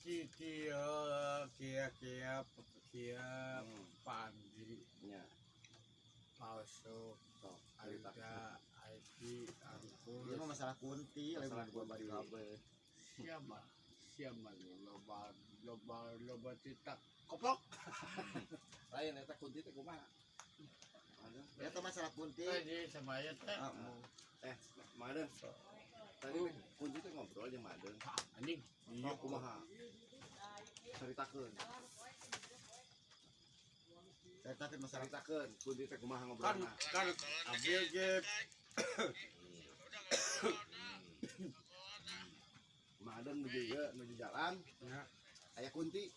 Ki kieu kieu kieu kieu. Pandi. Nya. Palsu. Sok cerita. Aida Aiki Angkus. Ieu mah masalah kunti, lain Masalah gua bari kunti. kabeh. Siapa siapa loba loba loba titak koplok. Lain eta kunti teh kumaha? Ada. Eta masalah kunti. Tadi sama ya teh. Ah, mau. Eh, Mang Adeng. Tadi kunti teh ngobrol jeung Mang Adeng. Anjing. Iya, kumaha? Caritakeun. Ceritakeun masalah. Caritakeun kunti teh kumaha Kan ngobrolna. Kan abdi ge. Mang Adeng nuju ieu, nuju jalan, Ya. Aya kunti.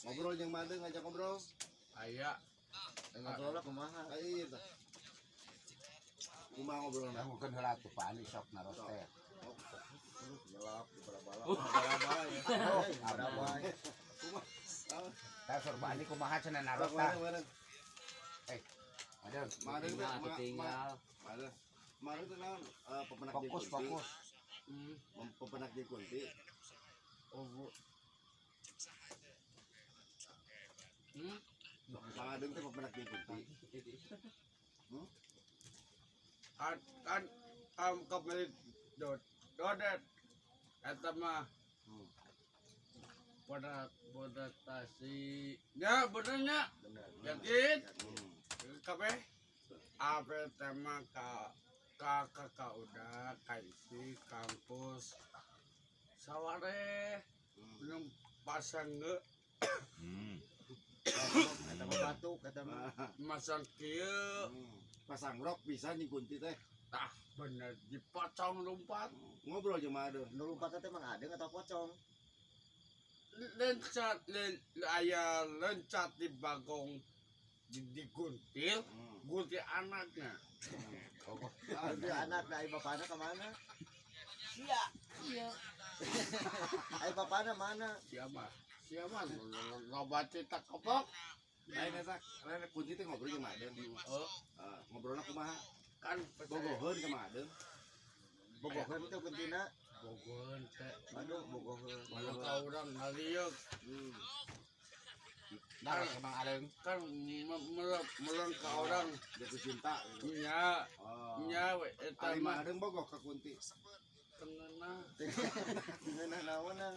Ngobrol jeung Mang Adeng, ngajak ngobrol. Aya. Ngobrol lah kumaha. Aya ieu tah. Kumaha ngobrolna? Dangukeun heula tuh Pak Andi sok naros teh. Gelap di bala-bala. Bala-bala ya. Bala-bala. Kumaha? Tah sur Pak Andi kumaha cenah naros Sok tah. Mang Adeng. Aduh, Mang Adeng teh Tinggal atuh tinggal. Mang Adeng. Mang Adeng teh naon? Eh, pepenak jeung fokus kunti. Fokus. Pepenak jeung kunti. Oh, Bu. Mang Adeng teh pepenak jeung kunti. Kan kan am kembali dot dodet eta mah. Pada tasi ya benernya. Bener. Yakin. Kabeh abe tema ka ka ka ka udah kaisi kampus saware belum pasang ge. Eta mah batuk eta mah. Masang kieu. Pasang rok bisa jeung kunti teh. Tah bener dipocong lompat. Ngobrol jeung Mang Adeng. Nu lompat teh Mang Adeng atau pocong? Lencat aya lencat di bagong di guntil. Guntil anaknya. Kunti anak da ai bapana ka mana? Sia. Iya. Ai bapana mana? Siapa siapa loba cetak keplok. Lain eta, lain kunti teh ngobrol jeung Mang Adeng. Oh. Eh, ngobrolna kumaha? Kan. Bogoheun ka Mang Adeng. Bogoheun teh kuntina. Bogoheun teh. Aduh, bogoheun. Malah ka urang ngaliuk. Naros ke Mang Adeng. Kan meleng ka orang. Jatuh cinta gitu. Nya. Oh. Nya we eta Ari Mang mah. Adeng bogoh ka kunti. Tengenah. Dengan naonna?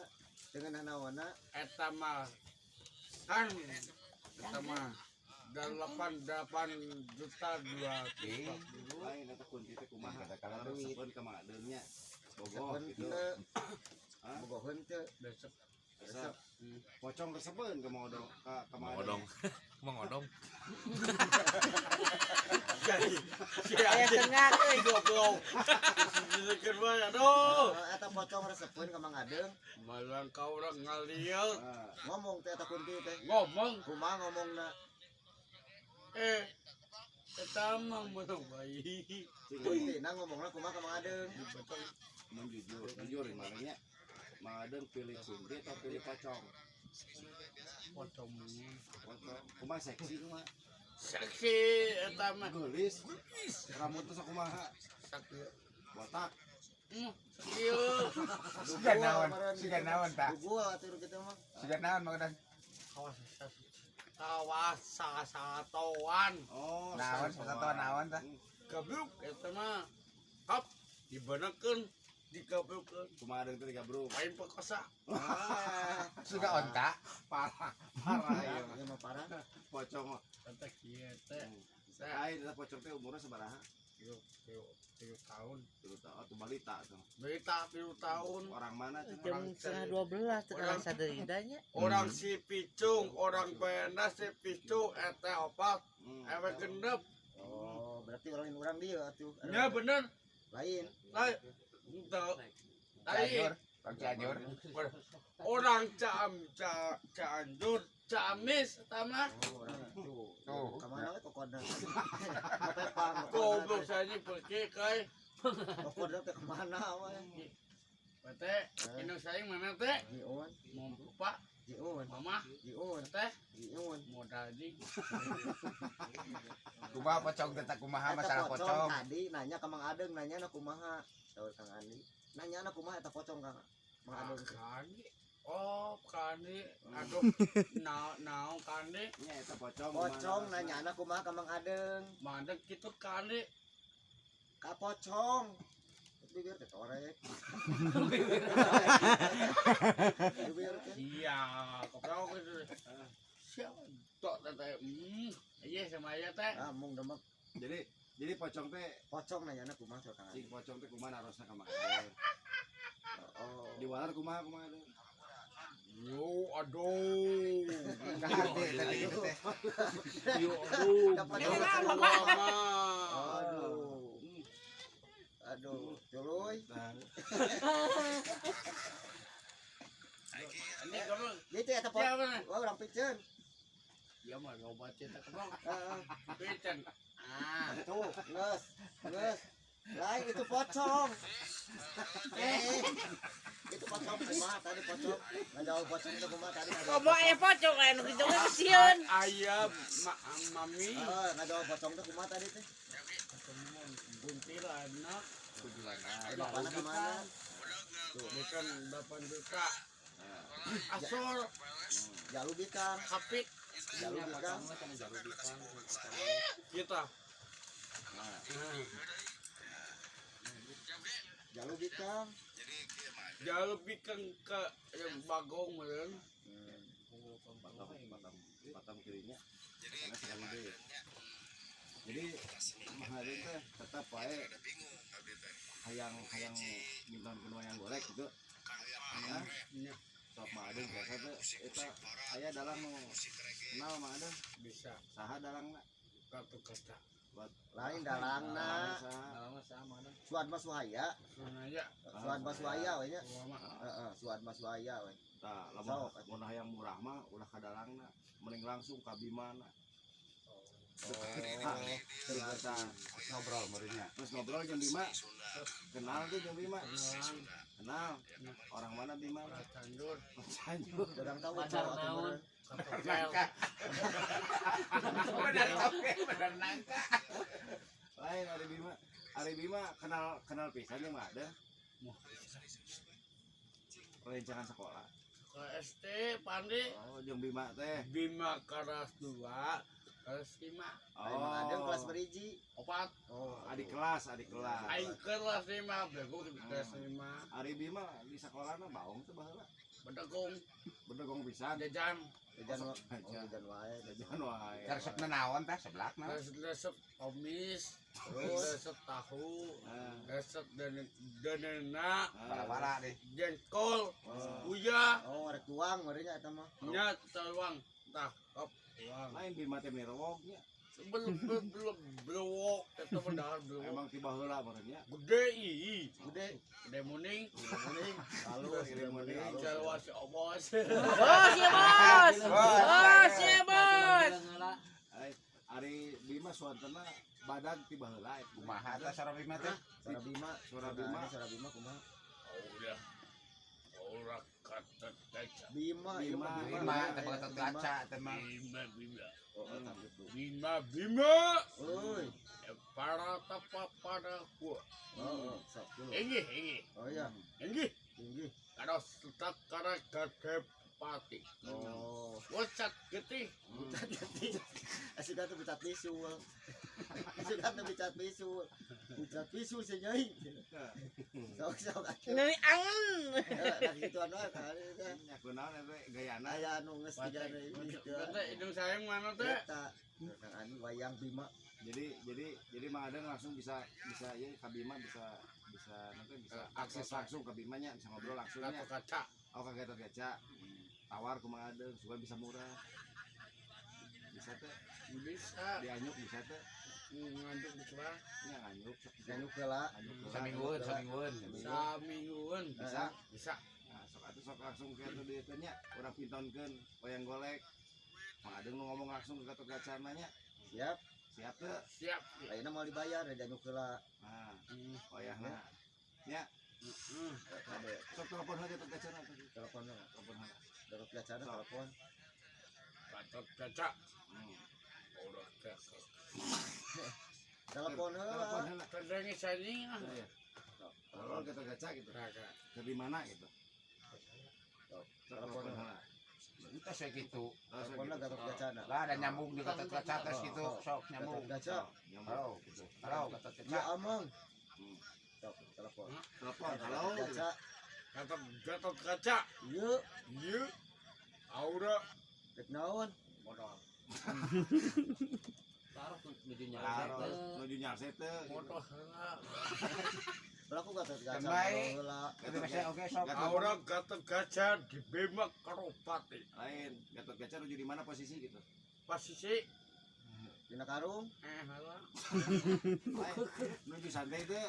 Dengan naonna? Eta mah kan eta mah 88 juta 240. Lain eta kunti teh kumaha? Kata kalah duit. Resepeun ka Mang Adeng nya. Bogoh Resepeun gitu. teu. Hah? Bogoheun teu. Besok. Resep. Pocong resepeun ka Mang Odong ka Mang Mang Adeng. Odong. Mang Odong. Jadi Aya tengah euy. Goblok. Dikeun bae aduh. Oh, eta pocong resepeun ka Mang Adeng. Malang ka urang ngaliuk. Ah, Ngomong teh eta kunti teh. Ngomong. Kumaha ngomongna? Eh, eta mah meunang bayi. Cing, Kuntina ngomongna kumaha ka Mang Adeng? Betul. mun jujur, jujur Mang Adeng nya. Mang Adeng pilih kunti atau pilih pocong? Pocong. Pocong. Kumaha seksi kumaha? Seksi eta mah. Geulis. Rambutna sok kumaha? Sakieu. Botak. Sakieu. Siga naon? Siga naon tah? Gua atuh kitu mah. Siga naon Mang Adeng? Kawas kawas sasatoan. Oh, Naon sasatoan naon tah? Gabruk eta mah. Hap dibenekeun digabrukkeun. Kumaha Adeng teh digabruk? Lain pekosa. Ah, Siga onta. Parah, parah ieu mah. ieu mah parah. Pocong mah. Eta kieu teh. Lain eta pocong teh umurna sabaraha? Tilu tilu tilu tahun. 3 tahun atau balita tuh. Berita 3 tahun. Orang mana cenah? Jam 11.30 teh Orang- saderida nya. Orang si picung, orang bena si picung, eta opat, ewe genep. Oh, berarti orang urang dieu atuh. Ya bener. Lain. Lain. Ente. Cianjur, Lain. orang Cianjur. Orang Caam Ca Cianjur, Ciamis eta mah. Oh, orang tuh. Tuh. Ka mana we kokodna? Kapepang. Goblok saja pergi kai. Kokodna teh kemana we? Teh, indung saing mana teh? Jiun, Mau pak, jiun, mama, jiun, teh, jiun. modal jing. Kumaha pocong teh tah, kumaha Eta masalah pocong? Tadi nanya ka Mang Adeng, nanya na kumaha. Saur Kang Andi. Nanya na kumaha eta pocong Kang Mang Adeng. Kan. Oh, ka Kandi, aduh, naon Kandi, Nya eta pocong. Pocong nanyana kumaha ka Mang Adeng. mandek gitu Kandi. Ka pocong. Bibir teh torek. Bibir teh. Iya, keprok gitu. Siapa? Tok teh, iya sama ya teh. Ah, mung demek Jadi pocong teh pocong nanyana kumaha sok Kang cing Adeng. pocong teh kumaha narosna ka Mang Adeng. Oh. Diwalar kumaha kumaha Adeng. Yo, aduh. Kahati tadi gitu teh. Yo, aduh. Dapat Yo, dapat. mama. Aduh. Aduh, tuluy. Nah, Ini kamu Gitu eta pocong. siapa nih? Wah, urang piceun. Ya mah loba cetak keprok. Heeh. Pican. Ah. Tuh, geus. Geus. Lain itu pocong. Eh. Itu pocong kumaha tadi pocong. Ngajawab pocong itu kumaha tadi. Ngajawab Komo aya pocong aya nu kitu ge sieun. Ayah, mami, Heeh, ngajawab pocong itu kumaha tadi teh? Kuntilanak, Bapakna kemana? bukan 8 juta. Asor, Jalu bikang, kapit, jalu bikang. kita. Jalu bikang. Jangan lebih ke yang bagong meureun. Batam batam batam kirinya. Karena sekali deui. Jadi Mang Adeng teh tetap wae hayang hayang minta kedua yang golek gitu. Hah? Nya, Sok Mang Adeng biasa teh eta aya dalang nu kenal Mang Adeng bisa saha dalangna? kartu kaca. Lain dalangna. Saha? Suad Mas Wahaya, Sunaya, Suad Mas Wahaya we nya. ulama. Heeh, Suad Mas Wahaya we. Tah, lamun Sok. mun hayang murah mah ulah ka dalangna, mending langsung ka Bimana. Oh, Tah, Ngobrol meureunnya. terus ngobrol jeung Bima. Kenal tuh jeung Bima. Kenal. Orang mana Bima? Orang Cianjur, Cianjur. Urang tahu Pacar atuh naon. meureun. Katokel. Bener oke, bener nangka. Lain Ari Bima. Ari Bima kenal kenal pisan jeung mah ada. Rencangan sekolah. Ke ST Pandi, Oh, jeung Bima teh. Bima kelas 2, kelas 5, Lain Mang Adeng kelas beriji. opat. Oh, Adik kelas, adik kelas. Aing kelas 5, bego kelas 5. Ari Bima di sekolahna baong teh baheula. Bedegong, Bedegong pisan. jajan, Jajan wa- oh, jajan wae. Jajan wae. Resepna naon tah seblakna? resep omis, Terus resep tahu, Ah, resep denena, ah. Wala-wala deh. jengkol, Oh. uyah, oh rek tuang meureun nya eta mah. nya tuang, tah, kop, tuang. Lain Bima teh mirewognya. Belum belum belum eta mah dahar belum. Emang tiba heula meureun nya. Gede ih, Gede, gede muning, muning, halus, Gede muning. halus. jawa si obos. Bos ya bos. Bos ya bos. Ai, Ari Bima suantena badag tiba heula eta. Kumaha tah sora Bima teh? Sora Bima, Sora Bima. Sora Bima kumaha? Udah, ora kata kaca. Bima, ieu mah Bima. Bima teh bagetot kaca teh mah. Bima bima Oh, oh, tah gitu. bima bima. Euy. Para tapa pada gua. Oh, oh, sok dulu. Inggih inggih Oh iya, inggih. tinggi. Kalau setak karena gede pati. Oh, Wacat getih. bucat getih. Asika tuh bucat bisul. Asika tuh bucat bisul. Bucat bisul sih nyai. Sok sok atuh. Nyeri angen. Eh, nah gituan wae tadi teh. Nya kunaon eta gayana. Aya anu geus tiga gitu. Teh hidung saya mana teh? Eta Kang Ani wayang Bima. Jadi Mang Adeng langsung bisa bisa ya ka Bima bisa bisa nanti bisa akses langsung ke Bimanya bisa ngobrol langsung nya. Gatot kaca. Oh ka Gatot Kaca. Tawar ku Mang Adeng supaya bisa murah. Bisa teh Bisa dianyuk bisa teh ngantuk bisa. nya nganyuk sok bisa. Nganyuk heula. Nganyuk heula. Saminggueun, saminggueun. Samingguan Bisa. bisa. Nah, sok atuh sok langsung ke itu dieu teh nya urang pintonkeun wayang golek. Mang Adeng nu ngomong langsung ke Gatot Kaca nya. Siap. Siap teh. Siap. Ayeuna mau dibayar dianyuk heula. Nah, wayahna. Nya, Kade sok telepon heula Gatot Kaca telepon heula. Telepon heula. Gatot Kaca telepon. Gatot kaca. Hmm. Ora kaca. Telepon Telepon heula. heula. Kedengi saning ah. Iya. Telepon Gatot Kaca gitu. Kaca. Ke di mana gitu. Sok, Telepon Telepon heula. Tos we kitu. Teleponna Gatot Gacana. Lah ada nyambung di Gatot Kaca tos gitu, sok nyambung. Gatot Gaca. Halo, gitu. Halo Gatot Ya Kaca. Amang. Sok telepon. Telepon, halo. Gaca. Gatot Gatot Kaca. Ieu Ieu. Aura rek naon? modal. Taruh nuju Taruh nuju nyarset teu. Motor heula. Berlaku Gatot Gaca. Baik. Heula. Itu masih oke sok. Aura Gatot Kaca di Bima Karopati. Lain, Gatot Kaca nuju di mana posisi gitu. Posisi Dina karung. Heula. Lain, nuju santai teu.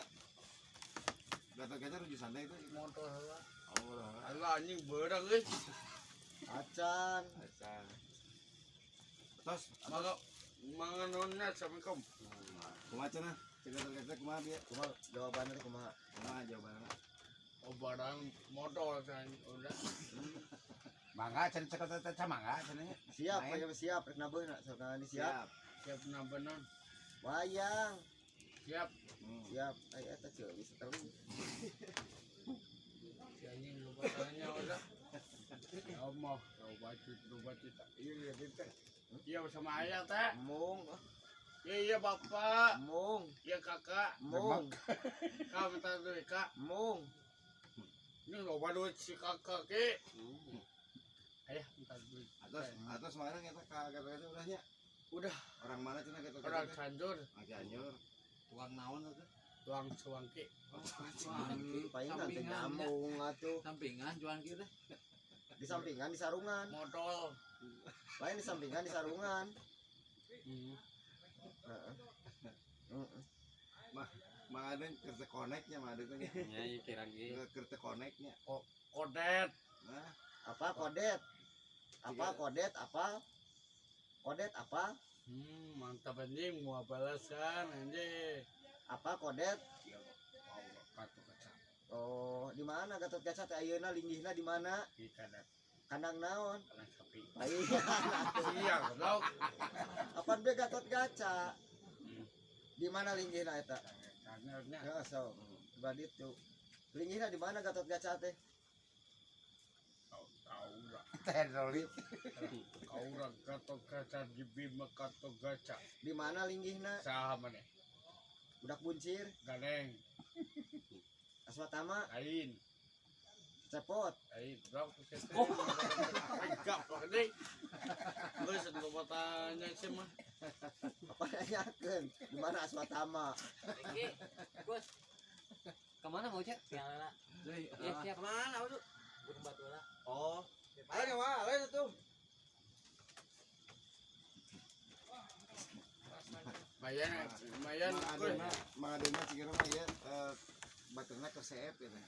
Gatot Kaca nuju santai teu. Motor heula. Oh, Heula anjing beurang euy. Acan. acan. Tos, Mangga manganonna Assalamualaikum. kumaha cenah? Cek Gatot Kaca kumaha bieu? Kumaha jawabanna teh kumaha? Kumaha jawabanna? Oh barang modal kan udah. Mangga cenah cek Gatot Kaca mangga cenah. Siap, Main. pokoknya siap rek nabeuna sok ini siap. Siap nabenan. Wayang. Siap. Siap. Ai eta ceu bisa terus. Si anjing lupa tanya udah. Ya Allah, loba cita. Iya iya kita. Iya bersama ayah teh. Mung, Iya iya bapak. mung, Iya kakak. mung, Kak minta duit kak. mung. Ini loba duit si kakak ke. Ayah minta duit. Atos, atos mana eta ka Gatot Kaca udahnya? Udah. Orang mana cenah Gatot Kaca? Orang Cianjur, Orang Cianjur. Tukang naon atuh? tuang suangki. Palingan teh nyambung atuh. Sampingan cuan kita. Di sampingan di sarungan. Modal. Lain di sampingan di sarungan. Heeh. Heeh. Mang Aden keur teu connect-nya Mang Aden teh. Ya, iya kira ge. Keur teu connect-nya. Kodet. Nah, Apa kodet? Apa kodet? Apa? Kodet apa? Mantap anjing mau balasan anjing. Apa kodet? Ya Allah, Gatot Kaca. Oh, di mana Gatot Kaca teh ayeuna linggihna di mana? Di kandang Kandang naon? kandang sapi. Palingan atuh. Iya, goblok. Apaan be Gatot Kaca? Di mana linggihna eta? Kandangnya Ya so, coba ditu. Linggihna di mana Gatot Kaca teh? tahu lah. Terolit. Kaura Gatot Kaca di Bima Gatot Kaca. Di mana linggihna? Saha maneh? Budak buncir, Ganeng, Aswatama, lain, Cepot. lain, goblok. Enggak, anjing. Geus loba tanya sih mah. Apa nanyakeun? Di mana Aswatama? Oke, Gus. Kemana mau cek? Ya, lah. Ya, siap. Kemana lu? Burung batu lah. Oh. Ayo mah, ayo tuh. Lumayan, lumayan. Mang Aden mah cigana mah ieu baterna keur seep gitu.